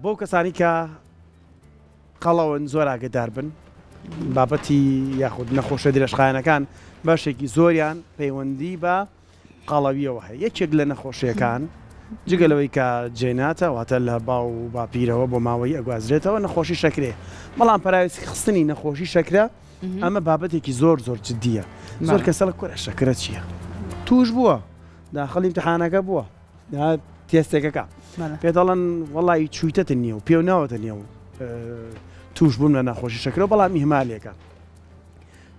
بۆ کەسانی کە قەڵەون زۆر ئاگدار بن بابەتی یاخود نەخۆشە درێژخایەنەکان بەشێکی زۆریان پەیوەندی بە قەڵەویەوە هەیە یەکێک لە نەخۆشیەکان جگە لەوەی کە جێناتە واتە لە باو و باپیرەوە بۆ ماوەی ئەگوازرێتەوە نەخۆشی شەکرەیە بەڵام پەراوێز خستنی نەخۆشی شەکرە ئەمە بابەتێکی زۆر زۆر جدیە زۆر کەسەڵە کورە شەکرە چییە توش بووە داخڵی امتحانەکە بووە تێستێکەکە پێ دەڵێن وەڵی چویتەتە نییە و پێ ناوەتە نییە و توش بوون لە نەخۆشی شەکرە بەڵام ئیهمالێکە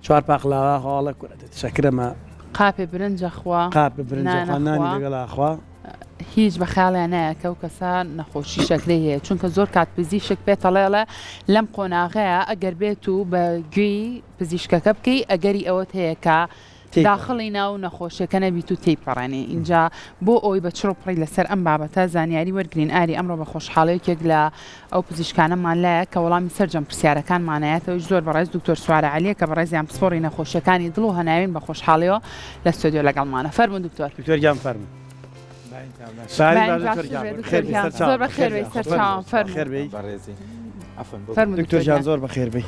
چوار پاقلاوە هەواڵە کورە شەکرەمە. قاپێ برنجە خوا قاپێ برنجە خوا نانی لەگەڵا خوا. هیچ بە خەیاڵیان نایە کە ئەو کەسە نەخۆشی شەکرەی هەیە چونکە زۆر کات پزیشک پێتەڵێڵێ لەم قۆناغەیە ئەگەر بێت و بە گوێی پزیشکەکە بکەی ئەگەری ئەوەت هەیە کە داخڵی ناو نەخۆشیەکە نەبیت و تێیپەڕێنی ئینجا بۆ ئەوەی بە چڕ و پڕی لەسەر ئەم بابەتە زانیاری وەرگرین ئاری ئەمڕۆ بە خۆشحاڵی یەکێک لە ئەو پزیشکانەمان لایە کە وەڵامی سەرجەم پرسیارەکانمان ئەیاتەوە ئەویش زۆر بەڕێز دکتۆر سوارە عەلیە کە بەڕێزیان پسپۆڕی نەخۆشیەکانی دڵ و هەناوین بە خۆشحاڵیەوە لە ستۆدیۆ لەگەڵمانە فەرموون دکتۆر. دکتۆر گیان فەرموو. زۆر بەخێر بێی سەرچاوم فەرموو. دکتۆر گیان زۆر بەخێر بێی.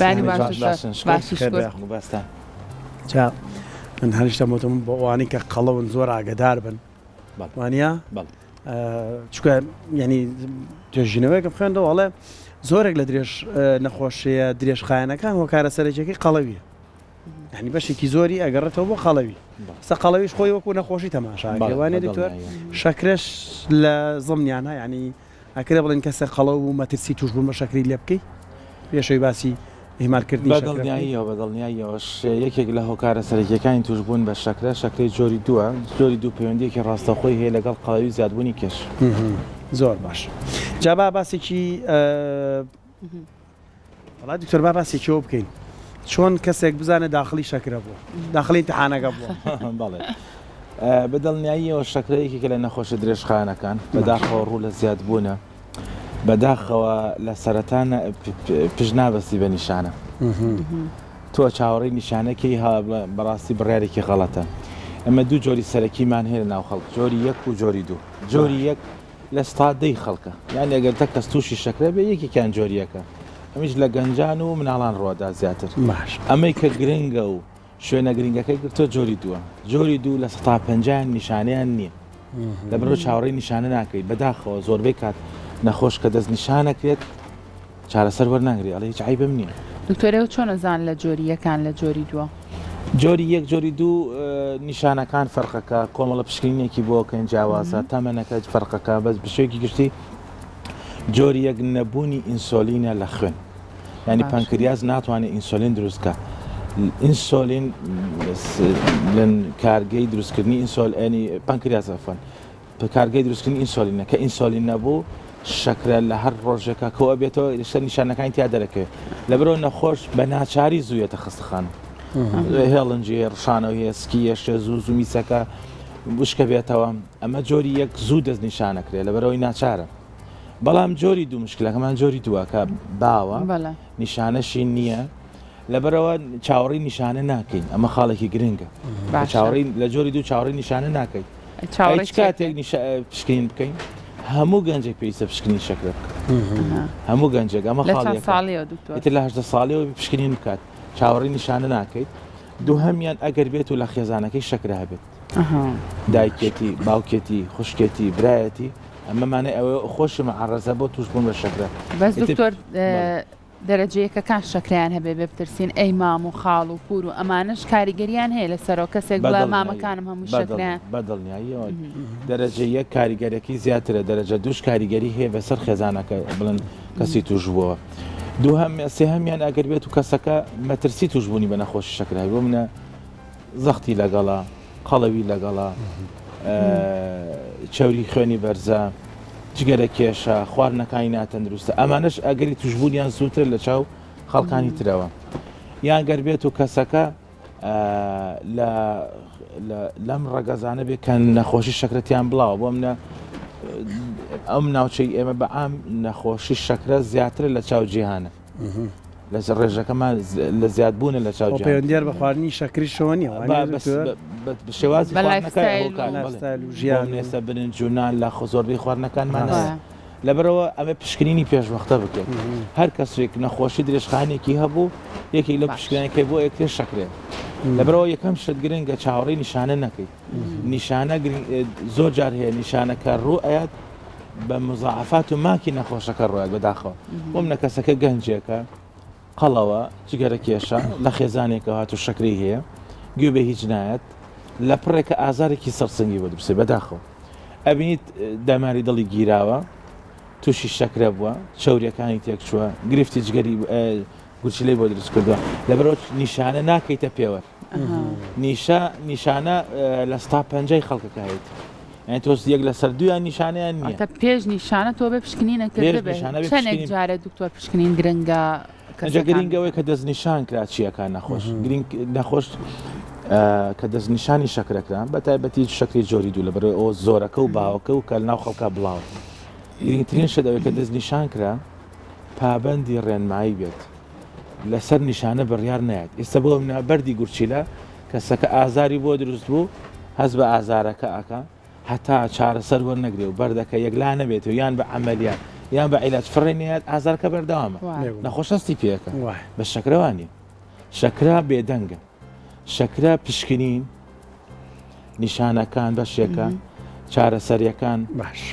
بەیانی باش دکتۆر. باشی شکور. جا من هەریشتە وتم بۆ ئەوانەی کە قەڵەون زۆر ئاگدار بن وانە چکە ینی توێژینەوەیەکم خوێندەوە ئەڵێ زۆرێک لە درێژ نەخۆشیە درێژخایەنەکان هۆکارە سەرەکیەکەی قەڵەویە ینی بەشێکی زۆری ئەگەڕێتەوە بۆ قەڵەوی سە قەڵەویش خۆی وەکو نەخۆشی تەماشاوانێ دکتۆر شەکرەش لە زمنیانە ینی ئەکرێ بڵێن کەسێک قەڵەو بوو مەترسی تووشبوون بە شەکری لێ بکەی؟ پێش ئەوەی باسی ئیهمالکردنی بە شەکرە بکەی. دڵنیاییەوە بە دڵنیاییەوە یەکێک لە هۆکارە سەرەکییەکانی تووشبوون بە شەکرە، شەکرەی جۆری دووە، جۆری دوو پەیوەندییەکی ڕاستەوخۆی هەیە لەگەڵ قەڵەوی و زیادبوونی کێش. زۆر باش جا با باسێکی وەڵا دکتۆر با باسێکی ئەوە بکەین چۆن کەسێک بزانێت داخڵی شەکرە بووە داخڵی ئیمتحانەکە بووە. بەڵێ بە دڵنیاییەوە شەکرە یەکێکە لە نەخۆشە درێژخایەنەکان بەداخەوە ڕوو لە زیادبوونە بەداخەوە لە سەرەتا پشت نابەستی بە نیشانە تۆ چاوەڕێی نیشانەکەی بەڕاستی بڕیارێکی غەڵەتە ئەمە دوو جۆری سەرەکیمان هەیە لە ناو خەڵک جۆری یەک و جۆری دوو جۆری یەک لە ستا دەی خەڵکە یانی ئەگەر دە کەس تووشی شەکرە بێ یەکێکیان جۆریەکە ئەمیش لە گەنجان و مناڵان ڕوەدا زیاتر باش ئەمەی کە گرنگە و شوێنە گرنگەکەی گرتووە جۆری دووە جۆری دوو لە سەتا پەنجایان نیشانەیان نییە لەبەرئەوە چاوەڕێی نیشانە ناکەیت بەداخەوە زۆربەی کات نەخۆش کە دەست نیشانەکرێت چارەسەر وەرناگری ئەڵێ هیچ عەیبم نییە. دکتۆر ئێوە چۆن ئەزان لە جۆری یەکان لە جۆری دووە؟ جۆری یەک جۆری دوو نیشانەکان فەرقەکە کۆمەڵە پشکنینێکی بۆ کەین جیاوازە تەمەنەکە فەرقەکە بەس بشێکی گشتی جۆری یەک نەبوونی ئینسۆلینە لە خوێن ینی پەنکریاس ناتوانێت ئینسۆلین دروستکە ئینسۆلین کارگەی دروستکردنی ئینسۆل ینی پەنکریاس ئەفەن کارگەی دروستکردنی ئینسۆلینە، کە ئینسۆلین نەبوو شەکرە لە هەر ڕۆژێکا کۆ ئەبێتەوە لەسەر نیشانەکانی تیا دەرەکەوێت لەبەرئەوە نەخۆش بە ناچاری زوو یەتە خەستەخانە هێڵنجی هەیە ڕشانەوە هەیە سکی یەشێ زوو زوو میسەکە وشکە بێتەوە ئەمە جۆری یەک زوو دەست نیشانەکرێت لەبەرئەوەی ناچارە بەڵام جۆری دوو مشکلەکەمان جۆری دووە کە باوە نیشانەشی نییە لەبەرئەوە چاوەڕێی نیشانە ناکەین ئەمە خاڵێکی گرنگە چاوەڕێی لە جۆری دوو چاوەڕێی نیشانە ناکەیت هیچ کاتێک پشکنین بکەین هەموو گەنجێک پێویستە پشکنین شەکرە بکات هەموو گەنجێک ئەمە خاڵیتر لە هەشتە ساڵیەوە پشکنین بکات چاوەڕێی نیشانە ناکەیت دووهەمیان ئەگەر بێت و لە خێزانەکەی شەکرە هەبێت دایکێتی باوکێتی خوشکێتی برایەتی ئەمە مانای ئەوە خۆشی معرەزە بۆ توشبوون بە شەکرە بەس دکتۆر دەرەجە یەکەکان شەکرەیان هەبێ بێ بترسین ئەی مام و خاڵ و پور و ئەمانەش کاریگەریان هەیە لەسەرەوە کەسێک بڵێ مامەکانم هەموو شەکرەیان. بەدڵنیاییەوە دەرەجە یەک کاریگەرەکەی زیاترە دەرەجە دووش کاریگەری هەیە بەسەر خێزانەکە بڵێن کەسی توش بووەوە دووهەم سێهەمیان ئەگەر بێت و کەسەکە مەترسی توشبوونی بە نەخۆشی شەکرە هەبێ بۆ منە زەختی لەگەڵە قەڵەوی لەگەڵە، چەوری خوێنی بەرزە، جگەرە کێشە، خواردنەکانی ناتەندروستە، ئەمانەش ئەگەری توشبوونیان زووترە لە چاو خەڵکانی ترەوە. یان گەر بێت و کەسەکە لەم ڕەگەزانە بێت کە نەخۆشی شەکرەتیان بڵاوە بۆ منە ئەم ناوچەی ئێمە بە عام نەخۆشی شەکرە زیاترە لە چاو جیهانە. لە ڕێژەکەمان لە زیادبوونە لە چاو جیهان. پەیوەندیار بە خواردنی شەکریشەوە نییە وانیە دکتۆر؟ بە شێوازی بە خواردنەکە lifestyle و هۆکار بەڵێ. lifestyle و ژیان بۆ و. ئێستا برنج و نان لە زۆربەی خواردنەکانمان هەیە. لەبەرئەوە ئەمە پشکنینی پێشوەختە بکرێت. هەر کەسێک نەخۆشی درێژخایەنێکی هەبوو یەکێک لەو پشکنینانەی کە بۆ ئەکرێت شەکرەیە. لەبەرئەوە یەکەم شت گرنگە چاوەڕێی نیشانە نەکەیت. نیشانە زۆر جار هەیە نیشانەکە ڕوو ئەیات بە مزاعفات و ماکی نەخۆشەکە ڕوات بەداخەوە. بۆ منە کەسەکە گەنجێکە قەڵەوە، جگەرە کێشە، لە خێزانێکەوە هاتوو شەکرەی هەیە، گوێ بە هیچ نایەت، لە پڕێکە ئازارێکی سەرسنگی بۆ دروست بەداخەوە ئەبینیت دەماری دڵی گیراوە، تووشی شەکرە بووە، چەوریەکانی تێکچووە، گرفتی جگەری گورچیلەی بۆ دروست کردووە، لەبەرئەوە نیشانە ناکەیتە پێوەر. نیشە نیشانە لە ستا پەنجای خەڵکەکە هەیەتی یانی تۆ یەک لەسەر دوویان نیشانەیان نییە. واتە پێش نیشانە تۆ بێ پشکنینە پێش کردبێ نیشانە بێ چەندێک پشکنین جارێ دکتۆر پشکنین گرنگە ئەجا کەسەکان گرنگ ئەوەیە کە دەستنیشان کرا چییەکە نەخۆش گرنگ نەخۆش کە دەستنیشانی شەکرە کرا بە تایبەتی شەکری جۆری دوو لەبەرئەوەی ئەوە زۆرەکە و باوەکە و کە لەناو خەڵکا بڵاوە گرنگترین شت ئەوەیە کە دەستنیشان کرا پابەندی ڕێنمایی بێت لەسەر نیشانە بڕیار نایەت ئێستا بۆ منە بەردی گورچیلە کەسەکە ئازاری بۆ دروست بوو هەست بە ئازارەکە ئەکا هەتا چارەسەر وەرنەگرێ و بەردەکە یەکلا نەبێت و یان بە عەمەلیات یان بە عیلاج فڕێ نەیات ئازارەکە بەردەوامە نەخۆش هەستی پێەکە بە شەکرە وا نییە شەکرە بێدەنگە شەکرە پشکنین نیشانەکان بەشێکە چارەسەریەکان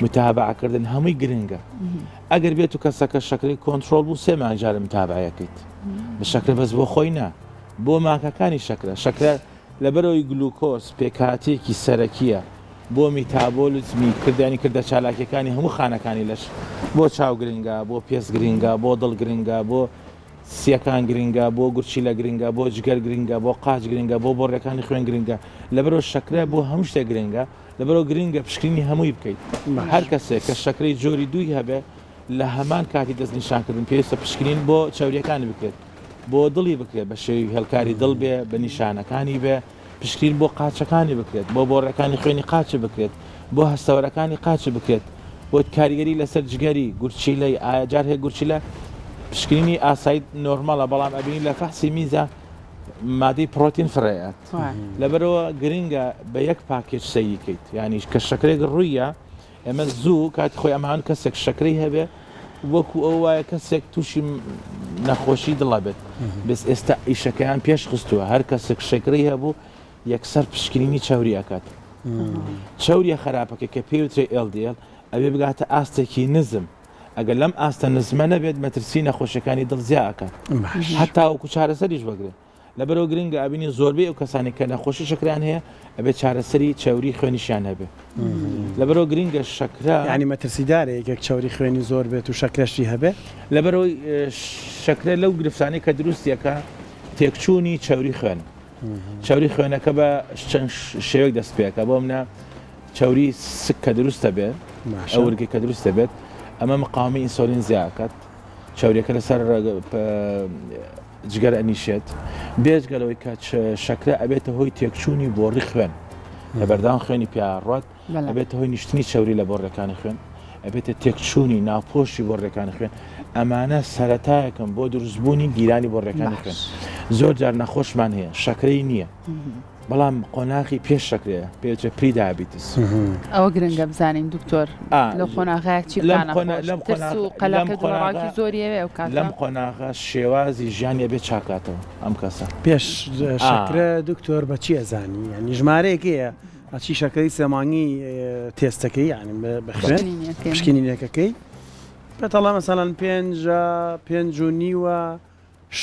متابعەکردن هەمووی گرنگە ئەگەر بێت و کەسەکە شەکری کۆنترۆڵ بوو سێ مانگ جارە متابعەکەیت بە شەکرە بەس بۆ خۆی نا بۆ ماکەکانی شەکرە شەکرە لەبەرەوەی گلوکۆز پێکهاتەیەکی سەرەکیە بۆ میتابۆلیزمی کردنی کردە چالاکیەکانی هەموو خانەکانی لەش بۆ چاو گرنگە بۆ پێست گرنگە بۆ دڵ گرنگە بۆ سیەکان گرنگە، بۆ گورچیلە گرنگە، بۆ جگەر گرنگە، بۆ قاچ گرنگە، بۆ بۆڕیەکانی خوێن گرنگە، لەبەرئەوە شەکرە بۆ هەموو شتێک گرنگە، لەبەرئەوە گرنگە پشکنینی هەمووی بکەیت، هەر کەسێک کە شەکرەی جۆری دووی هەبێ لە هەمان کاتی دەستنیشانکردن پێویستە پشکنین بۆ چەوریەکانی بکرێت، بۆ دڵی بکرێت بە شێوەی هێڵکاری دڵ بێ، بە نیشانەکانی بێ، پشکنین بۆ قاچەکانی بکرێت، بۆ بۆڕیەکانی خوێنی قاچی بکرێت، بۆ هەستەوەرەکانی قاچی بکرێت، بۆ کاریگەری لەسەر جگەری، گورچیلەی، ئایا جار هەیە گورچیلە پشکنینی ئاسایی نۆرمەڵە بەڵام ئەبینی لە فەحسی میزا مادەی پڕۆتین فڕێیات لەبەرەوە گرنگە بە یەک پاکێج سەیری کەیت یانیش کە شەکرێک ڕوویە ئێمە زوو کاتی خۆی ئەمان کەسێک شەکرەی هەبێ وەکو ئەو وایە کەسێک تووشی نەخۆشی دڵە بێت بەس ئێستا ئیشەکەیان پێش خستووە هەر کەسێک شەکرەی هەبوو یەکسەر پشکنینی چەوری ئەکات چەوریە خراپەکە کە پێوترێ LDL ئەبێ بگاتە ئاستێکی نزم ئەگەر لەم ئاستە نزمە نەبێت مەترسی نەخۆشیەکانی دڵ زیا ئەکات هەتا وەکو چارەسەریش بەگرێت لەبەرئەوە گرنگە ئەبینی زۆربەی ئەو کەسانی کە نەخۆشی شەکرەیان هەیە ئەبێت چارەسەری چەوری خوێنیشیان هەبێ لەبەرئەوە گرنگە شەکرە. یانی مەترسیدارە یەکێک چەوری خوێنی زۆر بێت و شەکرەشی هەبێ؟ لەبەرئەوەی شەکرە لەو گرفتانەی کە دروستی ئەکا تێکچوونی چەوری خوێنە چەوری خوێنەکە بە چەند شێوەیەک دەست پێکە بۆ منە چەوری سک کە دروستە بێت ئەو ورگەی کە دروستە بێت ئەمە مقاومی ئینسۆلین زیاکات چەوریەکە لەسەر جگەر ئەنیشێت، بێجگە لەوەی کە شەکرە ئەبێتە هۆی تێکچوونی بۆڕی خوێن، لە بەردەوام خوێنی پیا ڕوات، ئەبێتە هۆی نیشتنی چەوری لە بۆڕیەکانی خوێن، ئەبێتە تێکچوونی ناوپۆشی بۆڕیەکانی خوێن، ئەمانە سەرەتایەکن بۆ دروستبوونی گیرانی بۆڕیەکانی خوێن. زۆر جار نەخۆشمان هەیە شەکرەی نییە، بەڵام قۆناغی پێش شەکرەیە پێوترێ pre-diabetes. ئەوە گرنگە بزانین دکتۆر لەو قۆناغەیە چی بکا نەخۆش ترس و قەلەقی و دڵەڕاوکی زۆری هەیە ئەو کاتە. لەم قۆناغە شێوازی ژیانی ئەبێ چاکاتەوە ئەم کەسە. پێش شەکرە دکتۆر بە چی ئەزانی یانی ژمارەیەک هەیە ئەچی شەکرەی سێ مانگی تێستەکەی یانی بە خوێن پشکنینەکەکەی پێتەڵا مەسەلەن پێنجە پێنج و نیوە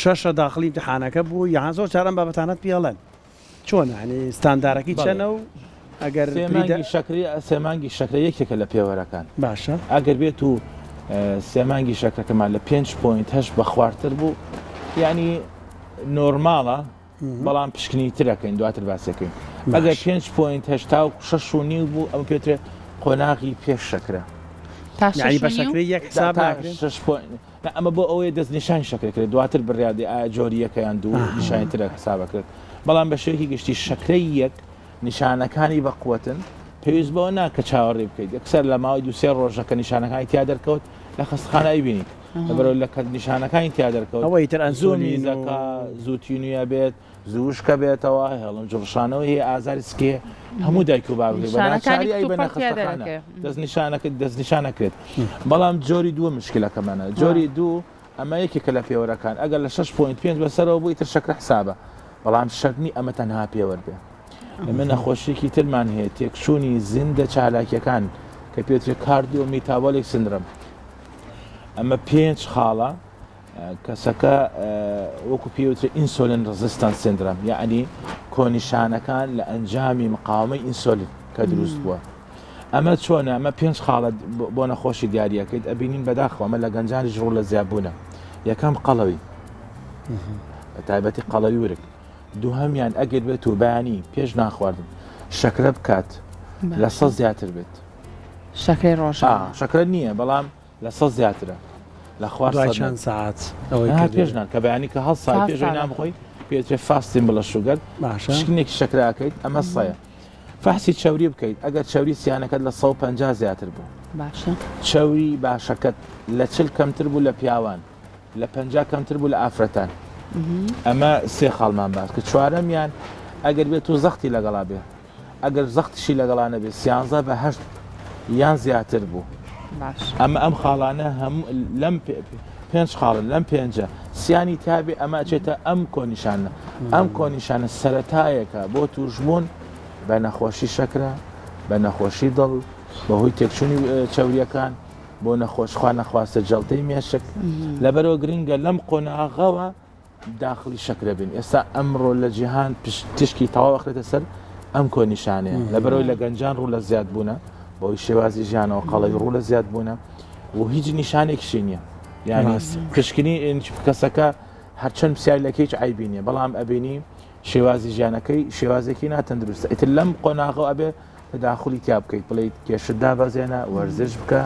شەشە داخڵی ئیمتحانەکە بوو یان زۆر جار ئەم بابەتانەت پێ ئەڵێن چۆنە یانی ستاندارەکەی چەنە و ئەگەر سێ مانگی شەکری سێ مانگی شەکرە یەکێکە لە پێوەرەکان باشە ئەگەر بێت و سێ مانگی شەکرەکەمان لە 5.8 بە خوارتر بوو یعنی نۆرماڵە بەڵام پشکنی ترەکەین دواتر باسەکەین ئەگەر 5.8 و 6 و نیو بوو ئەمە پێترێ قۆناغی پێش شەکرە تا یعنی بە شەکرەی یەک حساب ناکرێت نا ئەمە بۆ ئەوەیە دەستنیشانی شەکرە کرێت دواتر بڕیار دەی ئایا جۆری یەکە یان دوو نیشانی ترە حساب ئەکرێت بەڵام بە شێوەیەکی گشتی شەکرەی یەک نیشانەکانی بەقوەتن پێویست بەوە نا کە چاوەڕێ بکەیت یەکسەر لە ماوەی دوو سێ ڕۆژە کە نیشانەکانی تیا دەرکەوت لە خەستەخانە ئەیبینیت. لەبەرەوە لە کە نیشانەکانی تیا دەرکەوت ئەوەی تر زوو ئەنسۆلین و میزەکە زوو تینوویە بێت زوو وشکە بێتەوە هێڵنج ڕشانەوە هەیە ئازاری سکی هەیە هەموو دایک و باوکێک بە نیشانەکانی ناچاری ئەی بە کتوپڕ تیا نەخستەخانە دەرەکەوێ. دەستنیشانەکە دەستنیشانەکرێت بەڵام جۆری دووە مشکلەکەمانە جۆری دوو ئەمە یەکێکە لە پێوەرەکان ئەگەر لە 6.5 بەسەرەوە بوو ئیتر شەکرە حسابە بەڵام شەرت نی ئەمە تەنها پێوەر بێ ئێمە نەخۆشیێکی ترمان هەیە تێکچوونی زیندە چالاکیەکان کە پێوترێ cardiometabolic syndrome ئەمە پێنج خاڵە کەسەکە وەکو پێوترێ insulin resistance syndrome یەعنی کۆنیشانەکان لە ئەنجامی مقاومەی ئینسۆلین کە دروست بووە ئەمە چۆنە ئەمە پێنج خاڵە بۆ نەخۆشی دیاریەکەیت ئەبینین بەداخەوە ئەمە لە گەنجانیش ڕوو لە زیادبوونە یەکەم قەڵەوی بە تایبەتی قەڵەوی ورگ دووهەمیان ئەگەر بێت و بەیانی پێش نانخواردن شەکرە بکات لە سە زیاتر بێت شەکرەی ڕۆژە شەکرە نییە بەڵام لە سە زیاترە لە خوار چەند ساعت ئەوەی پێش نان کە بەیانی کە هەڵسای پێش نان بخۆی پێچێ fasting blood sugar باشە شکنێکی شەکراکەیت ئەمە سەیە فەحسی چەوری بکەیت ئەگەر چەوری سیانەکەت لە 150 زیاتر بوو باشە چەوری باشەکەت لە چل کەمتر بوو لە پیاوان لە 50 کەمتر بوو لە ئافرەتان ئەمە سێ خاڵمان باس کە چوارەمیان ئەگەر بێت و زەختی لەگەڵا بێ ئەگەر زەختیشی لەگەڵا نەبێت سیانزە بە هەشت یان زیاتر بوو. باش. ئەمە ئەم خاڵانە هەموو لەم پێنج خاڵن لەم پێنجە سیانی تابێ ئەمە ئەچێتە ئەم کۆنیشانە ئەم کۆنیشانە سەرەتایەکە بۆ تووشبوون بە نەخۆشی شەکرە بە نەخۆشی دڵ بەهۆی تێکچوونی چەوریەکان بۆ نەخۆش خوا نەخواستە جەڵتەی مێشک لەبەرەوە گرنگە لەم قۆناغەوە داخڵی شەکرە بین ئێستا ئەمڕۆ لە جیهان تیشکی تەواو ئەخرێتە سەر ئەم کۆنیشانەیە لەبەرەوەی لە گەنجان ڕوو لە زیاد بوونە بەوەی شێوازی ژیانەوە قەڵەوی ڕوو لە زیاد بوونە و هیچ نیشانێکشی نییە یعنی پشکنی کەسەکە هەرچەند پرسیار لەکە هیچ عیبی نییە بەڵام ئەبینی شێوازی ژیانەکەی شێوازێکی ناتەندروستە ئیتر لەم قۆناغەوە ئەبێ تەداخلی تیا بکەیت بڵیت کێشت دابەزێنە وەرزش بکە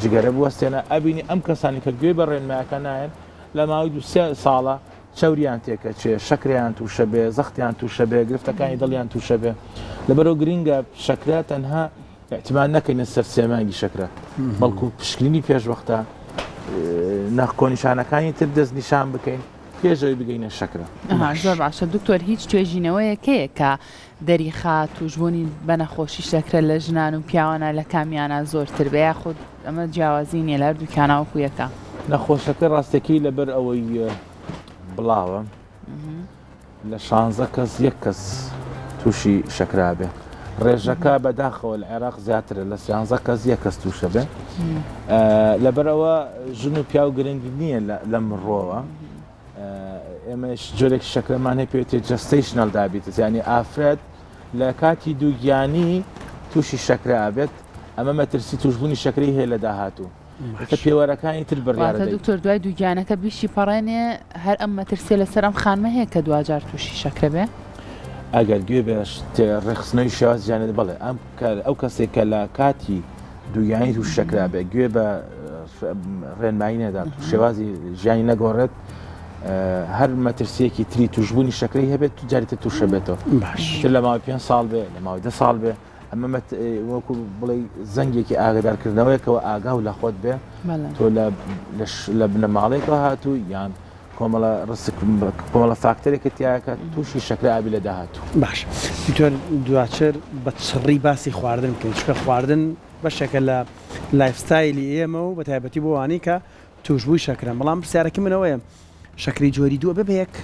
جگەرە بوەستێنە ئەبینی ئەم کەسانی کە گوێ بە ڕێنمایەکە نایەن لە ماوەی دو سێ ساڵە چەوریان تێکەچێ، شەکرەیان تووشە بێ، زەختیان تووشە بێ، گرفتەکانی دڵیان تووشە بێ. لەبەرئەوە گرینگە شەکرە تەنها ئیعتیماد نەکەینە سەر سێ مانگی شەکرە، بەڵکو پشکنینی پێشوەختە نەخ کۆنیشانەکانی تر دەستنیشان بکەین پێش ئەوەی بگەینە شەکرە. زۆر باشە دکتۆر هیچ توێژینەوەیەک هەیە کە دەریخا تووشبوونی بە نەخۆشی شەکرە لە ژنان و پیاوانە لە کامیانە زۆرتر بێ یاخود ئەمە جیاوازی نییە لە هەردووکیانە وەکو یەکە؟ نەخۆشەکە ڕاستەکەی لەبەر ئەوەی بڵاوە لە شانزە کەس یەک کەس تووشی شەکرا بێ ڕێژەکە بەداخەوە لە عێراق زیاترە لە سیانزە کەس یەک کەس تووشە بێ لەبەرەوە ژن و پیاو گرنگ نییە لەم ڕۆوە ئێمەش جۆرێک شەکرەمان هەیە پێوتێ gestational diabetes یعنی ئافرەت لە کاتی دووگیانی تووشی شەکرە ئەبێت ئەمە مەترسی توشبوونی شەکرەی هەیە لە داهاتوو ئێستا پێوەرەکانی تر بڕیارە واتە دکتۆر دوای دووگیانەکە بیشی پەڕێنێ هەر ئەم مەترسیە لەسەر ئەم خانمە هەیە کە دواجار تووشی شەکرە بێ؟ ئەگەر گوێ بە ڕێکخستنەوەی شێواز ژیانت بڵێ ئەم ئەو کەسێک کە لە کاتی دووگیانی تووش شەکرا بێ گوێ بە ڕێنمایی نەدات شێوازی ژیانی نەگۆڕێت هەر مەترسیەکی تری توشببوونی شەکرەی هەبێت تو جاریتە تووشە بێتەوە باش لە ماوەی پێ ساڵ بێ لە ماوەی ده ساڵ بێ ئەمە وەکو بڵێ زەنگێکی ئاگدارکردنەوەیەکەوە ئاگا و لە خۆت بێ تۆ لە بنەماڵێکەوە هاتوو یان کۆمەڵە ڕسک کۆمەڵە فاکتەرێکە تایەکە تووشی شەکرە ئابی لە داهاتوو. باش دکتۆر دواتر بە چڕی باسی خواردن بکەین چونکە خواردن بەشێکە لە lifestyle ی ئێمە و بە تایبەتی بۆ ئەوانەی کە توشبووی شەکرەن بەڵام پرسیارەکەی من ئەوەیە شەکرەی جۆری دوو ئەبێ بە یەک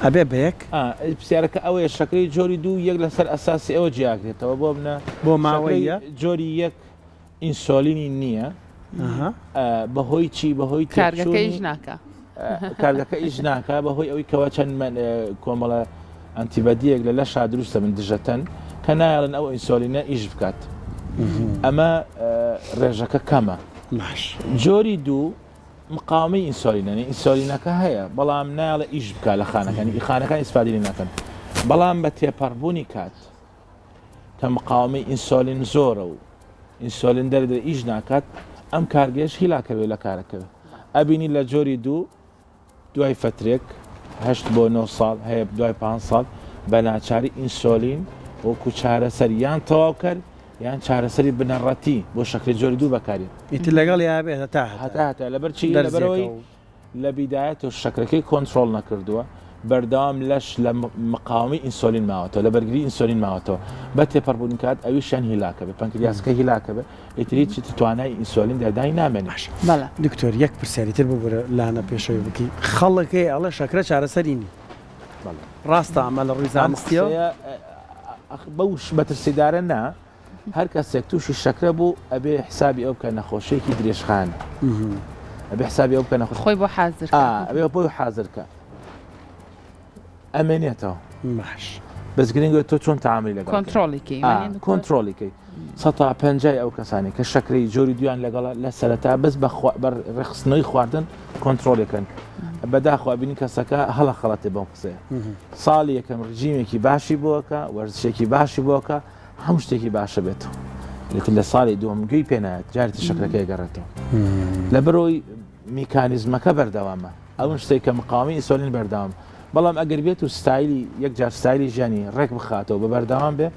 ئەبێ بە یەک؟ ئا پرسیارەکە ئەوەیە شەکرەی جۆری دوو یەک لەسەر ئەساسی ئەوە جیاکرێتەوە بۆ منە بۆ ماوەیە جۆری یەک ئینسۆلینی نییە بەهۆی چی بەهۆی کارگەکە ئیش ناکە کارگەکە ئیش ناکە بەهۆی ئەوەی کەەوە چەند کۆمەڵە antibody یەک لە لەشا دروستە من دژەتەن کە نایڵن ئەو ئینسۆلینە ئیش بکات ئەمە ڕێژەکە کەمە جۆری دوو مقاومەی ئینسۆلینە ئینسۆلینەکە هەیە بەڵام نایڵە ئیش بکە لە خانەکانی خانەکان ئیسفادی ناکەن بەڵام بە تێپەڕبوونی کات کە مقاومەی ئینسۆلین زۆرە و ئینسۆلین دەردرێ ئیش ناکات ئەم کارگەیەش هیلاکەوێ لە کارەکەوێ ئەبینی لە جۆری دوو دوای فەترێک هەشت بۆ نۆ ساڵ هەیە دوای پانج ساڵ بە ناچاری ئینسۆلین وەکو چارەسەر یان تەواوکەر یان چارەسەری بنەڕەتی بۆ شەکرەی جۆری دوو بەکارێت. ئیتر لەگەڵیا بێت هەتا هەتا. هەتا هەتا لەبەر چی؟ لەبەرئەوەی لە بیدایەتەوە شەکرەکەی کۆنترۆڵ نەکردووە، بەردەوام لەش لە مقاومەی ئینسۆلین ماوەتەوە، لە بەرگری ئینسۆلین ماوەتەوە، بە تێپەڕبوونی کات ئەویشیان هیلاکە بێت، پەنکریاسەکە هیلاکە بێت، ئیتر هیچ توانای ئینسۆلین دەردانی نامێنێت. باشە دکتۆر یەک پرسیاری تر ببورە لانە پێشەوەی بکەی خەڵک هەیە ئەڵێ شەکرە چارەسەری نیە ڕاستە ئەمە لە ڕووی زانستیەوە؟ بەو مەترسیدارە نا، هەر کەسێک تووشی شەکرە بوو ئەبێ حسابی ئەو بکە نەخۆشیێکی درێژخایەنە ئەبێ حسابی ئەو بکە نەخۆش خۆی بۆ حازر کە. ئەبێ بۆی حازر کە ئەمێنێتەوە باش بەس گرنگە تۆ چۆن تعاملی لەگەڵ کۆنترۆڵی کەی کۆنترۆڵی کەی سەتا پەنجای ئەو کەسانی کە شەکرەی جۆری دویان لەگەڵە لە سەرەتا بەس بە ڕێکخستنەوەی خواردن کۆنترۆڵەکەن بەداخوا بینی کەسەکە هەڵە خەڵەتێ بەم قسەیە ساڵی یەکەم ڕژیمێکی باشی بۆکە وەرزشێکی باشی بۆکە هەموو شتێکی باشە بێت لەتر لە ساڵی دووەم گوێی پێ نایەت جارێتی شەکرەکەی گەڕێتەوە لەبەرەوەی میکانیزمەکە بەردەوامە ئەو شتێک کە مقاومی ئینسۆلین بەردەوام بەڵام ئەگەر بێت و ستایلی یەک جار ستایلی ژیانی ڕێک بخاتەوە بە بەردەوام بێ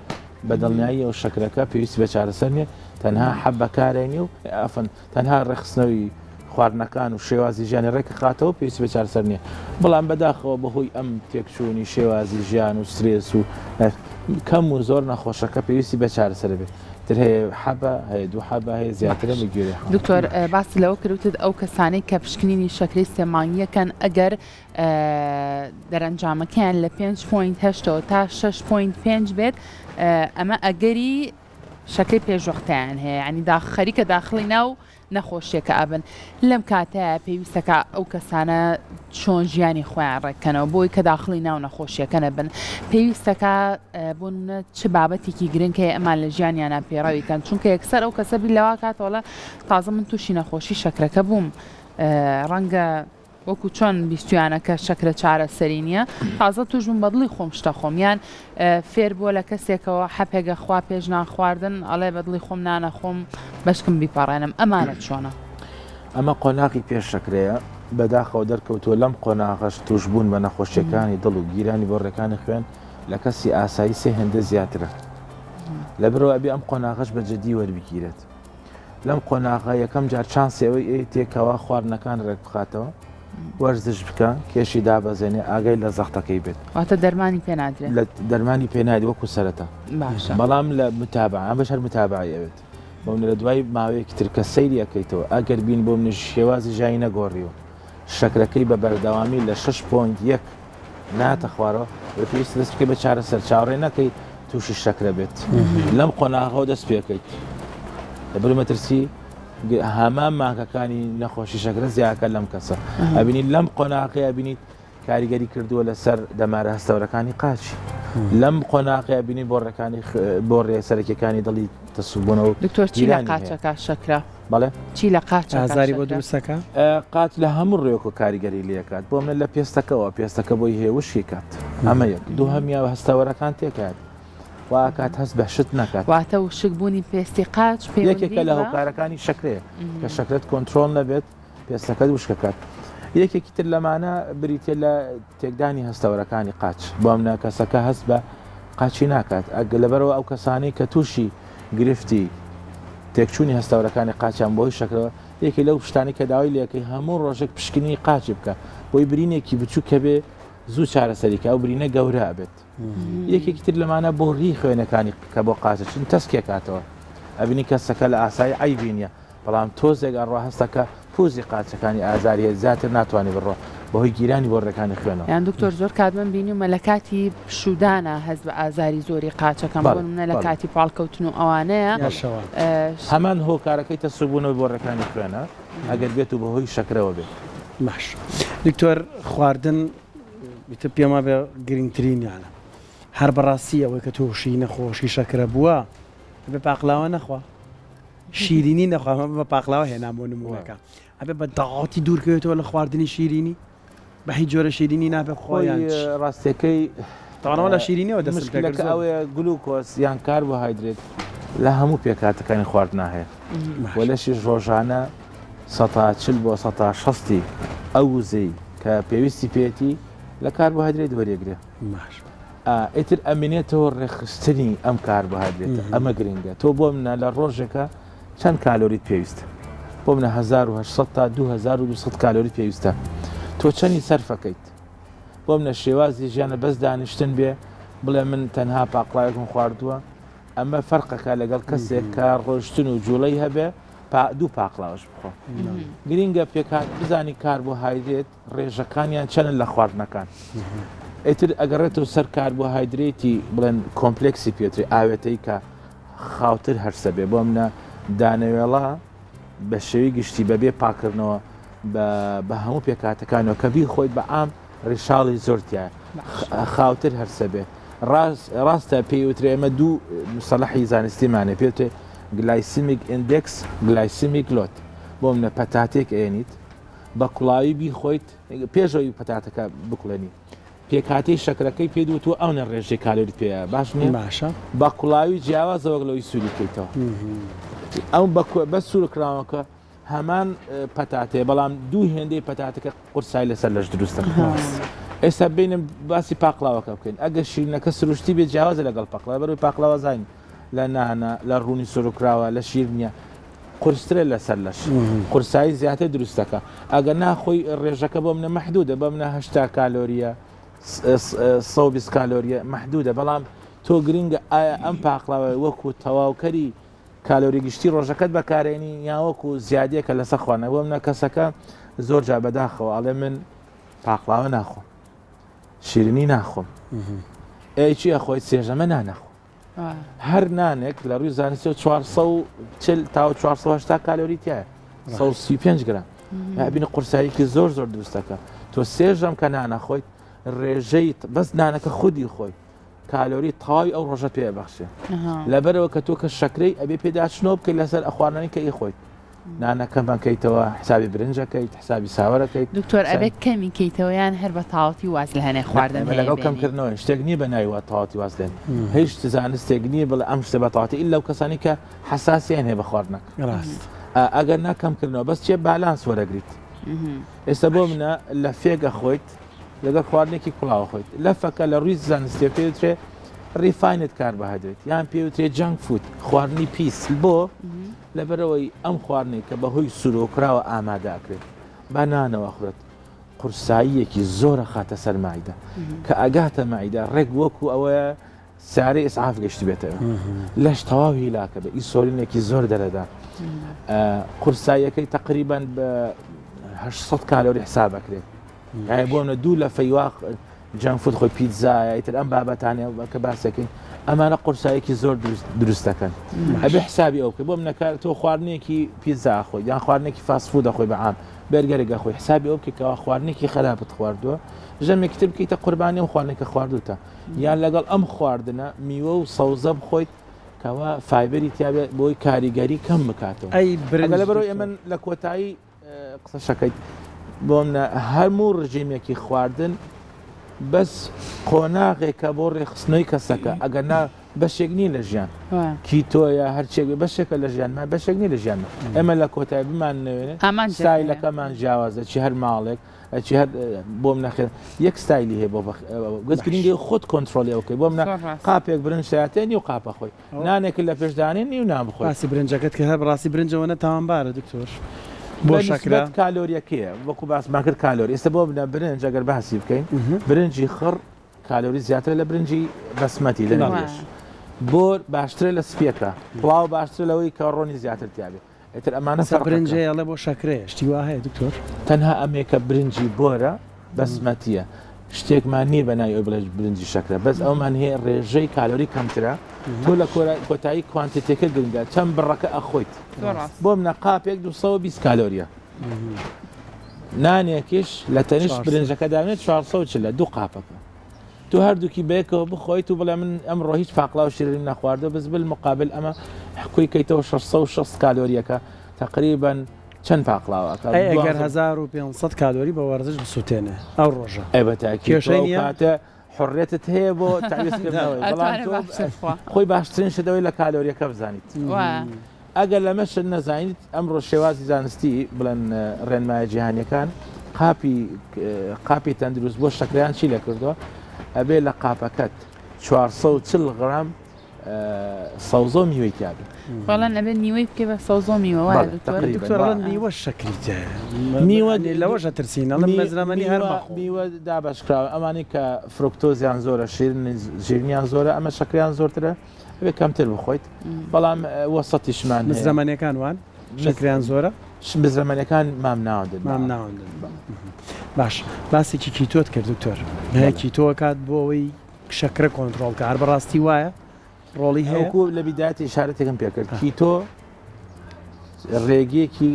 بە دڵنیایی ئەو شەکرەکە پێویستی بە چارەسەر نیە تەنها حەب بەکارێنی و ئەفن تەنها ڕێکخستنەوەی خواردنەکان و شێوازی ژیانی ڕێکخاتەوە پێویستی بە چارەسەر نییە بەڵام بەداخەوە بەهۆی ئەم تێکچوونی شێوازی ژیان و سترێس و کەم و زۆر نەخۆشەکە پێویستی بە چارەسەر بێت تر هەیە حەبە هەیە دوو حەبە هەیە زیاترە بە گوێرەی حاڵ. دکتۆر باست لەوە کرد وتت ئەو کەسانەی کە پشکنینی شەکرەی سێ مانگیەکەن ئەگەر دەرەنجامەکەیان لە پێنج point هەشتەوە تا شەش point پێنج بێت ئەمە ئەگەری شەکرەی پێشوەختەیان هەیە یانی داخ خەریکە داخڵی ناو نەخۆشیەکە ئەبن لەم کاتەیە پێویستەکە ئەو کەسانە چۆن ژیانی خۆیان ڕێککەنەوە بۆی کە داخڵی ناو نەخۆشیەکە نەبن پێویستەکە بۆ نمونە چ بابەتێکی گرنگ هەیە ئەمان لە ژیانیانە پێڕەوی کەن چونکە یەکسەر ئەو کەسە بیر لەوا کاتەوەڵە تازە من تووشی نەخۆشی شەکرەکە بووم ڕەنگە وەکو چۆن بیستویانە کە شەکرە چارەسەری نیە تازە توش بووم بەدڵی خۆم شتە خۆم یان فێر بووە لە کەسێکەوە حەپێگە خوا پێش نان خواردن ئەڵێ بەدڵی خۆم نانە خۆم بەشکم بیپەڕێنم ئەمانە چۆنە؟ ئەمە قۆناغی پێش شەکرەیە، بەداخەوە دەرکەوتووە لەم قۆناغەش تووشبوون بە نەخۆشییەکانی دڵ و گیرانی بۆڕیەکانی خوێن لە کەسی ئاسایی سێ هێندە زیاترە. لەبەرئەوە ئەبێ ئەم قۆناغەش بە جدی وەربگیرێت. لەم قۆناغە یەکەم جار چانسی ئەوەی ئەیتێ کەوا خواردنەکان ڕێک بخاتەوە وەرزش بکە کێشی دابەزێنێ ئاگای لە زەختەکەی بێت. واتە دەرمانی پێ نادرێ؟ لە دەرمانی پێ نادرێ وەکو سەرەتا. باشە. بەڵام لە متابعە ئەمەش هەر متابعەی ئەوێت. بۆ منە لە دوای ماوەیەکی تر کە سەیری ئەکەیتەوە ئەگەر بین بۆ منیش شێوازی ژیانی نەگۆڕیوە شەکرەکەی بە بەردەوامی لە 6.1 ناتە خوارەوە بە پێویست دەست بکەی بە چارەسەر چاوەڕێ نەکەی تووشی شەکرە بێت لەم قۆناغەوە دەست پێکەیت لەبەر مەترسی هەمان ماکەکانی نەخۆشی شەکرە زیاکە لەم کەسە ئەبینی لەم قۆناغەیە بینیت کاریگەری کردووە لەسەر دەمارە هەستەوەرەکانی قاچی لەم قۆناغەیە بینی بۆڕەکانی بۆ ڕێ سەرەکیەکانی دڵی تەسوبوونەوە دکتۆر چی لە قاچەکە شەکرە بەڵێ چی لە قاچ ئازاری بۆ دروستەکە قاچ لە هەموو ڕێکۆ کاریگەری لەکات بۆ منە لە پێستەکەەوە پێستەکە بۆی هەیە وشکی کات ئەمە یەک دووهەمیا هەستەوەرەکان تێکات واکات هەست بە شت نەکات واتە وشک بوونی پێستی قاچ یەکێکە لە هۆکارەکانی شەکرەیە کە شەکرەت کۆنترۆڵ نەبێت پێستەکەت وشکەکات یەکێکی تر لەمانە بریتە لە تێکدانی هەستەوەرەکانی قاچ بۆم نە کەسەکە هەست بە قاچی ناکات ئەگە لەبەرەوە ئەو کەسانی کە تووشی گرفتی تێکچوونی هەستەوەرەکانی قاچیان بۆی شەکرەوە یەکێ لەو شتانی کە داوای لەکەی هەموو ڕۆژێک پشکنینی قاچی بکە بۆی برینێکی بچوو کە بێ زوو چارەسەریکە ئەو برینە گەورە ئەبێت یەکێکی تر لەمانە بۆ ڕی خوێنەکانی کە بۆ قاچە چون تەسکێکاتەوە ئەبینی کەسەکە لە ئاسایی عیبی نییە بەڵام تۆزێک ئەڕوا هەستەکە پوزی قاچەکانی ئازاری هەیە زیاتر ناتوانێ بڕوا بەهۆی گیرانی بۆڕیەکانی خوێنەوە. یان دکتۆر زۆر کات من بینیومە لە کاتی پشوودانا هەست بە ئازاری زۆری قاچەکەم بۆ نمونە لە کاتی پاڵکەوتن و ئەوانەیە یا شەوان. هەمان هۆکارەکەی تەسکبوونەوەی بۆڕیەکانی خوێنە ئەگەر بێت و بەهۆی شەکرەوە بێت. باش دکتۆر خواردن ئیتر پێم وابێ گرنگترینیانە هەر بەڕاستی ئەوەی کە تووشی نەخۆشی شەکرە بووە ئەبێ پاقلاوە نەخوا؟ شیرینی نەخوا بە پاقلاوە هێنام بۆ نمونەکە ئەبێ بە تەواوەتی دوورکەوێتەوە لە خواردنی شیرینی بە هیچ جۆرە شیرینی نابێ خۆیان ڕاستەکەی تاوانەوە لە شیرینیەوە دەست مشکلەکە ئەوەیە گلوکۆس یان کاربۆهایدرێت لە هەموو پێکهاتەکانی خواردنا هەیە و لەشیش ڕۆژانە سەتا چل بۆ سەتا شەستی ئەو وزەی کە پێویستی پێیەتی لە کاربۆهایدرێت وەریەگرێ. باش. ئیتر ئەمێنێتەوە ڕێکخستنی ئەم کاربۆهایدرێتە ئەمە گرنگە تۆ بۆ منە لە ڕۆژێکە چەند کالۆریت پێویستە بۆ منە 1800 تا 2200 کالۆری پێویستە تۆ چەنی سەرفەکەیت بۆ منە شێوازی ژیانە بەس دانیشتن بێ بڵێ من تەنها پاقلاوێکم خواردووە ئەمە فەرقەکە لەگەڵ کەسێک کە ڕۆشتن و جوڵەی هەبێ دوو پاقلاوەش بخۆ گرینگە پێکات بزانی کاربۆهایدرێت ڕێژەکانیان چەنن لە خواردنەکان ئیتر ئەگەڕێتەوە سەر کاربۆهایدرێتی بڵێن کۆمپلێکسی پێتری ئاوێتەی کە خاوتر هەرسە بێ بۆ منە دانەوێڵە بە شێوی گشتی بەبێ پاکردنەوە بە هەموو پێکاتەکانەوە کە بیخۆیت بە عام ڕیشاڵی زۆرتیان خاوتر هەرسە بێ ڕاستە پێی وترێ ئێمە دوو مسەلحی زانستیمانە پێوتێ glycemic index glycemic load بۆ منە پەتاتێک ئێنیت بە کوڵاوی بیخۆیت پێش ئەوەی پەتاتەکە بکوڵێنی پێکهاتەی شەکرەکەی پێ دوتووە ئەونە ڕێژەی کالۆریت پێیە باش نییە باشە بە کوڵاوی جیاوازە وەک لەوەی سووری بکەیتەوە ئەو بە سوور کراوەکە هەمان پەتاتەیە بەڵام دوو هێندەی پەتاتەکە قورسای لەسەر لەش دروستە ئێستا بینم باسی پاقلاوەکە بکەین ئەگەر شیرینەکە سروشتی بێ جیاوازە لەگەڵ پەقڵا بەروی پاقلاوە زین لە نانە لە ڕوونی سروکراوە لە شیر نییە قورسترە لەسەر لەش قورسایی زیاتر دروست دەکا ئەگەر نا خۆی ڕێژەکە بۆ منە مەحدودە بۆ منە 80 کالۆریە 120 کالۆریە مەحدودە بەڵام تۆ گرنگە ئایا ئەم پاقلاوە وەکو تەواوکەری کالۆری گشتی ڕۆژەکەت بەکارێنی یا وەکو زیادەکە لەسەر خوانە بۆ منە کەسەکە زۆر جا بەداخەوە ئەڵێ من پاقلاوە ناخۆم شیرینی ناخۆم ئەی چی ئەخۆی سێژەمە نانەخۆم هەر نانێک لە ڕووی زانستیەوە 440 تا 480 کالۆری تایە 135 گرام ئەبینی قورساییکی زۆر زۆر دروستەکە تۆ سێژەم کە نانە خۆیت ڕێژەی بەس نانەکە خودی خۆی کالۆری تەواوی ئەو ڕۆژە پێ بەخشێ لەبەرەوە کە تۆ کە شەکرەی ئەبێ پێداچنەوە بکەیت لەسەر ئەخواردنەوەی کە ئی خۆیت نانەکە مەکەیتەوە حسابی برنجەکەیت حسابی ساوەرەکەیت. دکتۆر ئەبێت کەمی کەیتەوە یان هەر بە تەواوەتی واز لە هەنێ خواردن هەیە لەگەڵ کەم کردنەوە شتێک نییە بە ناوی وا تەواوەتی واز لێن هیچ زانستێک نییە بڵێ ئەم شتە بە تەواوەتی ئیلا ئەو کەسانی کە حەساسیان هەیە بە خواردنەکە ڕاست ئەگەر نا کەم کردنەوە بەس چێ بالانس وەرەگریت ئێستا بۆ منە لە فێگە خۆیت لەگەڵ خواردنێکی کوڵاوە خۆیت لەفەکە لە ڕووی زانستیە پێوترێ refined carbohydrate یان پێوترێ junk food خواردنی پیس بۆ لەبەرئەوەی ئەم خواردنەی کە بەهۆی سورۆکراوە ئامادە ئەکرێت بە نانەوە ئەخورێت قورساییەکی زۆر ئەخاتە سەر مەعیدە کە ئەگاتە مەعیدە ڕێک وەکو ئەوەیە سیارەی ئیسعاف گەشتبێتەوە لەش تەواو هیلاکە بێ ئینسۆلینێکی زۆر دەرەدا قورساییەکەی تقریبان بە 800 کالۆری حساب ئەکرێت یانی بۆ منە دوو لە فەیواق junk food خۆی پیتزایە ئیتر ئەم بابەتانە کە باسەکەین ئەمانە قورسایەکی زۆر دروست دەکەن ئەبێ حسابی ئەو بکەی بۆ منەکە تۆ خواردنێکی پیتزا خۆی یان خواردنێکی fast food خۆی بە عام بەرگەرێک خۆی حسابی ئەو بکەی کەوا خواردنێکی خراپت خواردووە ژەمێکی تر بکەیتە قوربانی ئەو خواردنێکە خواردوتە یان لەگەڵ ئەم خواردنە میوە و سەوزە بخۆیت کەوا فایبەری تیاێت بۆی کاریگەری کەم بکاتەوە ئەی برنج لەبەرەوەی ئەمن لە کۆتایی قسەشەکەیت بۆمنە هەموو ڕژێمێکی خواردن بەس قۆناغێکە بۆ ڕێخستنەوەی کەسەکە ئەگەر نا بەشێک نییە لە ژیان کیتۆیە هەرچێک بەشێکە لە ژیانمان بەشێک نیە لە ژیانمان ئێمە لە کۆتای بمان نوێنێ ستایلەکەمان جیاوازە چی هەر ماڵێک چی هەر بۆم نەخێن یەک ستایلی هەیە بۆ گەز گرنگی خۆت کۆنتترۆلی ئەوکەی بۆم نە قاپێک برنج ساتێ نیو قاپە خۆی نانێکت لە پێش دانێ نیو نان بخۆی. باسی برنجەکەت کرد هەر بەڕاستی برنج ئەوەنە تاوانبارە دکتۆر بۆ شەکرە؟ بەنسبەت کالۆریەکەیە وەکو باسمان کرد کالۆری ئێستا بۆ بنە برنج ئەگەر باسی بکەین برنجی خڕ کالۆری زیاترە لە برنجی بەسمەتی لە نەویش بۆر باشترە لە سپیەکە پڵاو باشترە لەوەی کە ڕۆنی زیاتر تیابێ ئیتر ئەمانە سە برنج هەیە ئەڵێ بۆ شەکرەیە شتی وا هەیە دکتۆر؟ تەنها ئەمەیە کە برنجی بۆرە بەسمەتیە شتێکمان نییە بە ناوی ئەوی بڵێ برنجی شەکرە بەس ئەومان هەیە ڕێژەی کالۆری کەمترە تۆ لە کۆتایی کوانتیتەکە گرنگە چەند بڕەکە ئەخۆیت بۆ منە قاپێک 220 کالۆریە نانێکیش لە تەنیشت برنجەکە دابنێ 440 دوو قاپەکە تۆ هەردووکی بەیەکەوە بخۆیت و بڵێ من ئەمڕۆ هیچ پاقلاو شیرینیم نەخواردووە بەس بالمقابل ئەمە کۆی کەیتەوە 660 کالۆریەکە تقریبا چەند پاقلاوە ئەکا ئەی ئەگەر 1500 کالۆری بە وەرزش بسوتێنێ ئەو ڕۆژە ئەی بە تاکید تۆ کێشەی ئەو نییە؟ کاتە حڕێتت هەیە بۆ تەعویزکردنەوەی بەڵام ئەتوانێ تۆ باشتر بخوا خۆی باشترین شت ئەوەی لە کالۆریەکە بزانیت وایە. ئەگەر لەمەشت نەزانیت ئەمڕۆ شێوازی زانستی بڵێن ڕێنمایە جیهانیەکان قاپی قاپی تەندروست بۆ شەکریان چی لەکردووە ئەبێ لە قاپەکەت. 440 غرام سەوزە و میوەی تیا بێ. بەڵێن ئەبێت نیوەی بکەی بە سەوزە و میوە وایە بەڵێ دکتۆر؟ تەقریبەن دکتۆر ئەڵێن وا. نیوە شەکری تیایە میوە یانی لەوەش ئەترسین ئەڵێن مەزرەمەنی هەر میوە مەخۆ. میوە دابەش کراوە ئەمانەی کە فرۆکتۆزیان زۆرە شیرنی شیرینیان زۆرە ئەمە شەکریان زۆرترە ئەبێ کەمتر بخۆیت بەڵام وەسەتیشمان هەیە. مزرەمەنیەکان وان شەکریان زۆرە؟ مزرەمەنیەکان مام ناوەندن. مام ناوەندن باش باسێکی keto ت کرد دکتۆر هەیە keto ئەکات بۆ ئەوەی شەکرە کۆنترۆڵ کە هەر بەڕاستی وایە ڕۆڵی هەیە؟ وەکو لە بیدایەتی ئیشارەتێکم پێ کرد keto ڕێگەیەکی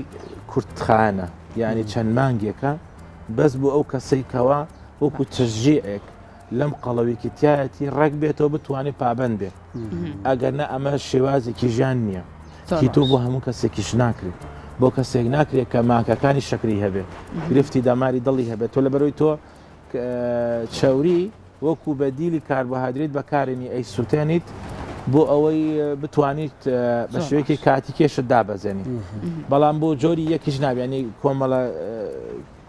کورتخایەنە یعنی چەند مانگێکە بەس بۆ ئەو کەسەی کەوا وەکو تەشجیعێک لەم قەڵەوێکی تایەتی ڕێک بێتەوە بتوانێت پابند بێت ئەگەر نە ئەمە شێوازێکی ژیان نییە keto بۆ هەموو کەسێکیش ناکرێت بۆ کەسێک ناکرێت کە ماکەکانی شەکری هەبێت گرفتی دەماری دڵی هەبێت تۆ لە بەرەوەی تۆ چەوری وەکو بەدیلی کاربۆهایدرێت بەکارێنی ئەیسوتێنیت بۆ ئەوەی بتوانیت بە شێوەیەکی کاتی کێشت دابەزێنی بەڵام بۆ جۆری یەکیش نابێنی کۆمەڵە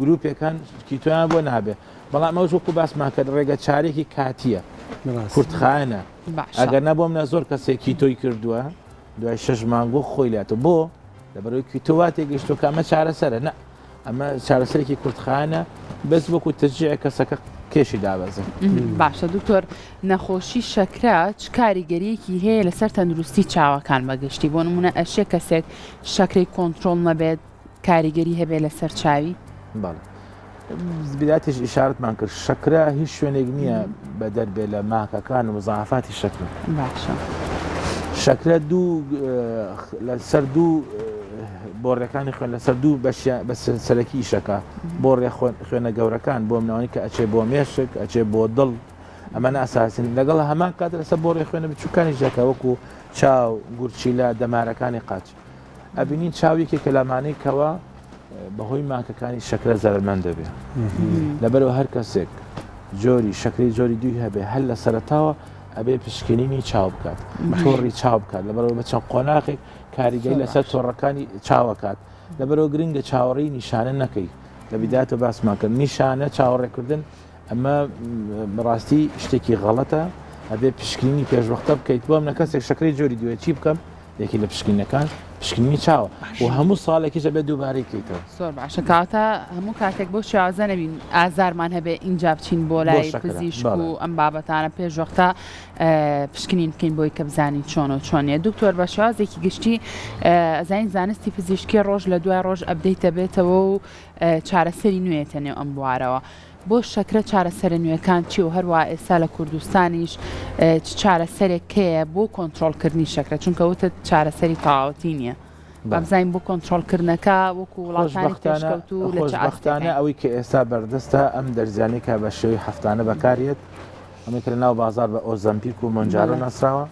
گروپێکان keto یان بۆ نابێ بەڵام ئەوش وەکو باسمان کرد ڕێگە چارێکی کاتیە کورتخایەنە ئەگەر نە بۆم نە زۆر کەسێک keto ی کردووە دوای شش مانگ خۆی لاتۆ بۆ لەبەرەوەی keto وا تێگەیشتووە کە ئەمە چارەسەرە نە ئەمە چارەسەرێکی کورتخایەنە بەس وەکو تەشجیع کەسەکە کێشی دابەزێ. باشە دکتۆر نەخۆشی شەکرە چ کاریگەریەکی هەیە لەسەر تەندروستی چاوەکان بەگشتی بۆ نمونە ئەشێ کەسێک شەکرەی کۆنترۆڵ نەبێت کاریگەری هەبێت لەسەر چاوی؟ بەڵێ بدایەتیش ئیشارەتمان کرد شەکرە هیچ شوێنێک نییە بەدەر بێ لە ماکەکان و مزاعفاتی شەکرە. باشە. شەکرە دوو لەسەر دوو بۆڕیەکانی خوێن لەسەر دوو بەشیان بە سەرەکی ئیشەکە بۆڕیە خوێنە گەورەکان بۆ منەوەی کە ئەچێ بۆ مێشک ئەچێ بۆ دڵ ئەمە ئەساسن لەگەڵ هەمان کات لەسەر بۆڕی خوێنە بچووکانی ژەکە وەکو چاو گورچیلە دەمارەکانی قاچ ئەبینین چاو یەکێکە لەمانەی کەوا بەهۆی ماکەکانی شەکرە زەرمەند دەبێ لەبەرەوە هەر کەسێک جۆری شەکری جۆری دوی هەبێ هەر لە سەرەتاوە ئەبێ پشکنینی چاو بکات تۆڕی چاو بکات لەبەرەوە بە چەند قۆناغێک کاریگەری لەسەر تۆڕەکانی چاوەکات لەبەرەوە گرنگە چاوەڕێی نیشانە نەکەی لە بیداتە باسمان کرد نیشانە چاوەڕێکردن ئەمە ڕاستی شتێکی غەڵەتە ئەبێ پشکنینی پێشوەختە بکەیت بۆ منە کەسێک شەکرەی جۆری دوێ چی بکەم یەکی لە پشکنینەکان پشکنینی چاوە و هەموو ساڵێکیش ئەبێت دووبارەی کەیتەوە. زۆر باشە کەواتە هەموو کاتێک بەو شێوازە نەبین ئازارمان هەبێ ئینجا بچین بۆ لای پزیشک و ئەم بابەتانە پێش وەختە پشکنین بکەین بۆی کە بزانین چۆن و چۆن نیە دکتۆر بە شێوازێکی گشتی ئەزانین زانستی پزیشکی ڕۆژ لە دوای ڕۆژ update دەبێتەوە و چارەسەری نوێتە نێو ئەم بوارەوە بۆ شەکرە چارەسەرە نوێکان چی و هەروا ئێستا لە کوردستانیش چ چارەسەرێک هەیە بۆ کۆنترۆڵکردنی شەکرە چونکە وتت چارەسەری تەواوەتی نییە با بزانین بۆ کۆنترۆڵکردنەکە وەکو وڵاتانی پێشکەوتوو لە چ خۆشبەختانە ئەوەی کە ئێستا بەردەستە ئەم دەرزیانەی کە بە شێوەی هەفتانە بەکارێت ئەمەی کە لە ناو بازار بە ئۆزەمپیک و مۆنجارۆ ناسراوە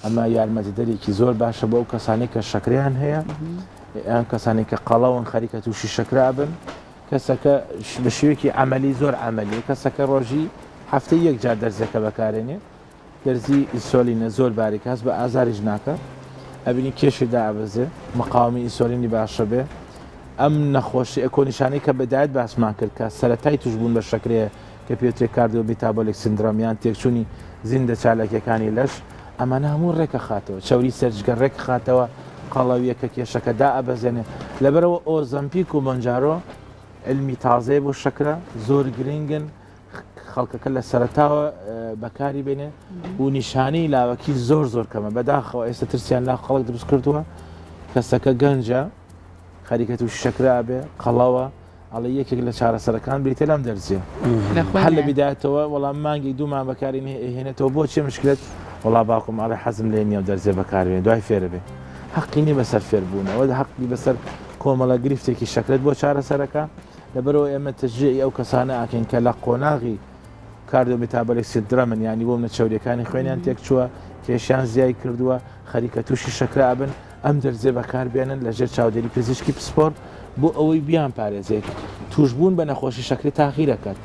ئەمە یارمەتیدەرێکی زۆر باشە بۆ ئەو کەسانەی کە شەکریان هەیە ئەم کەسانی کە قەڵەون خەریکە تووشی شەکرا بن کەسەکە بە شێوەیەکی عەمەلی زۆر عەمەلیە کەسەکە ڕۆژی هەفتەی یەک جار دەرزیەکە بەکارێنێ دەرزی ئینسۆلینە زۆر باریکە هەست بە ئازاریش ناکە ئەبینی کێشی دابەزێ مقاومی ئینسۆلینی باشە بێ ئەم نەخۆشی ئەکۆنیشانەی کە بەدایت باسمان کرد کە سەتای توشبوون بە شەکرەیە کە پێوترێ cardiometabolic syndrome یان تێکچوونی زیندە چالاکیەکانی لەش ئەمانە هەموو ڕێکەخاتەوە چەوری سەرجگە ڕێکخاتەوە قەڵەویەکە کێشەکە دائەبەزێنێ لەبەرەوە ئۆزەمپیک و مۆنجارۆ علمی تازەیە بۆ شەکرە زۆر گرنگن خەڵکەکە لە سەرتاوە بەکاری بێنێ و نیشانەی لاوەکی زۆر زۆر کەمە بەداخەوە ئێستا ترسیان لا خەڵک دروست کردووە کەسەکە گەنجە خەریکە تووشی شەکرە ئەبێ قەڵەوە ئەڵێ یەکێک لە چارەسەرەکان بریتە لەم دەرزیە هەر لە بیدایەتەوە وەڵام مانگی دوومان بەکاری هێنێتەوە بۆ چێ مشکلت وەڵا باوکم ئەڵێ حەزم لێ نییە و دەرزیە بەکاربێن دوای فێرە بێ حەقی نییە بەسەر فێربوونەوە حەقی بەسەر کۆمەڵە گرفتێکی شەکرەت بۆ چارەسەرەکە لەبەرەوە ئێمە تەشجیعی ئەو کەسانە ئەکەین کە لە قۆناغی cardiometabolic syndrome ن یانی بۆ منە چەوریەکانی خوێنیان تێکچووە کێشیان زیای کردووە خەریکە تووشی شەکرە ئەبن ئەم دەرزیە بەکاربێنن لە ژێر چاودێری پزیشکی پسپۆر بۆ ئەوەی بیان پارێزێت توشبوون بە نەخۆشی شەکری تاخیرەکات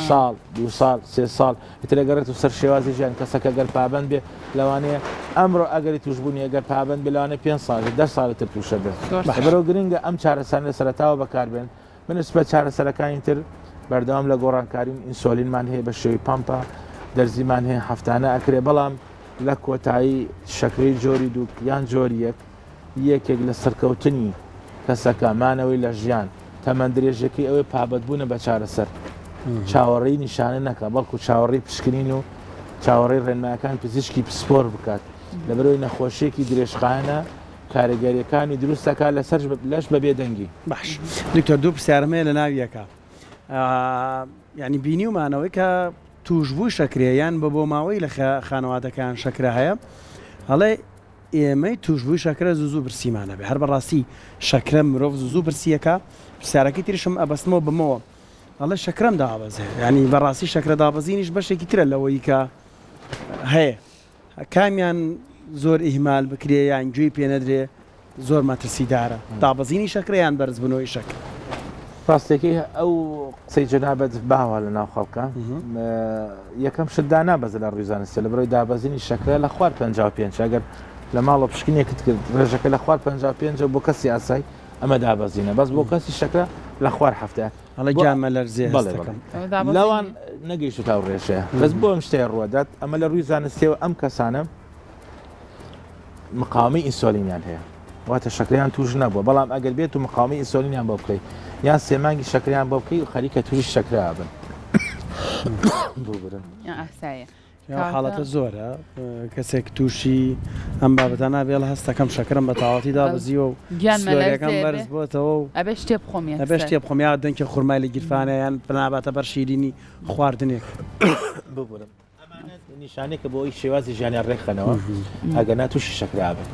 ساڵ دو ساڵ سێ ساڵ ئیتر ئەگەڕێت و سەر شێوازی ژیان کەسەکە گەر پابند بێ لەوانەیە ئەمڕۆ ئەگەری توشبوونی ئەگەر پابند بێ لەوانەیە پێ ساڵ دە ساڵی تر تووشە بێت لەبەرەوە گرنگە ئەم چارەسەرانە لە سەرەتاوە بەکاربێن بەنسبەت چارەسەرەکانی تر بەردەوام لە گۆڕانکارین ئینسۆلینمان هەیە بە شێوەی پەمپە. دەرزیمان هەیە هەفتانە ئەکرێ بەڵام لە کۆتایی شەکرەی جۆری دوو یان جۆری یەک یەکێک لە سەرکەوتنی کەسەکە مانەوەی لە ژیان تەمەن درێژەکەی ئەوەی پابەندبوونە بە چارەسەر چاوەڕێی نیشانە نەکا بەڵکو چاوەڕێی پشکنین و چاوەڕێی ڕێنمایەکان پزیشکی پسپۆر بکات لەبەرەوەی نەخۆشیەکی درێژخایەنە کاریگەریەکانی دروست دەکات لەسەر لەش بە بێدەنگی. باش دکتۆر دوو پرسیارم هەیە لە ناویەکە یعنی بینیومانەوەی کە توشبووی شەکرەیە یان بە بۆماوەی لە خانەوادەکەیان شەکرە هەیە ئەڵێ ئێمەی توشبووی شەکرە زوو زوو برسیمان ئەبێ هەر بەڕاستی شەکرە مرۆڤ زوو زوو برسیەکا پرسیارەکەی تریشم ئەبەستمەوە بەمەوە ئەڵێ شەکرەم دابەزێ یعنی بەڕاستی شەکرە دابەزینیش بەشێکی ترە لەوەی کە هەیە کامیان زۆر ئیهمال بکرێ یان گوێی پێ نەدرێ زۆر مەترسیدارە دابەزینی شەکرە یان بەرزبوونەوەی شەکر؟ ڕاستەکەی ئەو قسەی جەنابت باوە لە ناو خەڵکە یەکەم شت دانابەزە لە ڕووی زانستە لە بەرەوەی دابەزینی شەکرە لە خوار 55 ئەگەر لە ماڵە پشکنێکت کرد ڕێژەکە لە خوار 55 بۆ کەسی ئاسای ئەمە دابەزینە بەس بۆ کەسی شەکرە لە خوار هەفتە ئەڵێ گیان مەلەرزێ هەستەکەم. لەوان نەگەیشتووتە ئەو ڕێژەیە بەس بۆ ئەم شتەیە ڕووەدات ئەمە لە ڕووی زانستیەوە ئەم کەسانە مقاومەی ئینسۆلینیان هەیە واتە شەکریان توش نەبووە بەڵام ئەگەر بێت و مقاومەی ئینسۆلینیان بۆ بکەیت یان سێمانگی شەکریان بۆ بکەی و خەریکە تووشی شەکرە بن ببورن ئاسایە حاڵەتە زۆرە کەسێک تووشی ئەم بابەتە نابێڵ هەستەکەم شەکرم بە تەواوەتی دابەزیوە و سلۆریەکەم بەرز بۆتەوە و ئەبێ شتێ بخۆم ئەبێ شتێ بخۆم یا دەنکێ خورمای لە گیرفانە یان پەناباتە بەر شیرینی خواردنێک. ببورن ئەمانە نیشانێکە بۆ ئەوەی شێوازی ژیانیان ڕێکخەنەوە ئەگەر نا تووشی شەکرە ئەبن.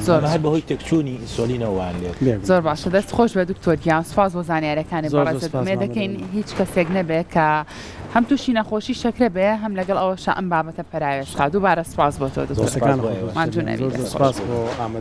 زۆر هەر بەهۆی تێکچوونی ئینسۆلینەوە وایان لێ دێت. زۆر باشە دەست خۆش بێ دکتۆر گیان سوپاس بۆ زانیاریەکانی بەڕێزت ئومێد دەکەین هیچ کەسێک نەبێ کە هەم تووشی نەخۆشی شەکرە بێ هەم لەگەڵ ئەوەشا ئەم بابەتە پەراوێز خا دووبارە سوپاس بۆ تۆ دکتۆر ماندوو نەبی دەست خۆش.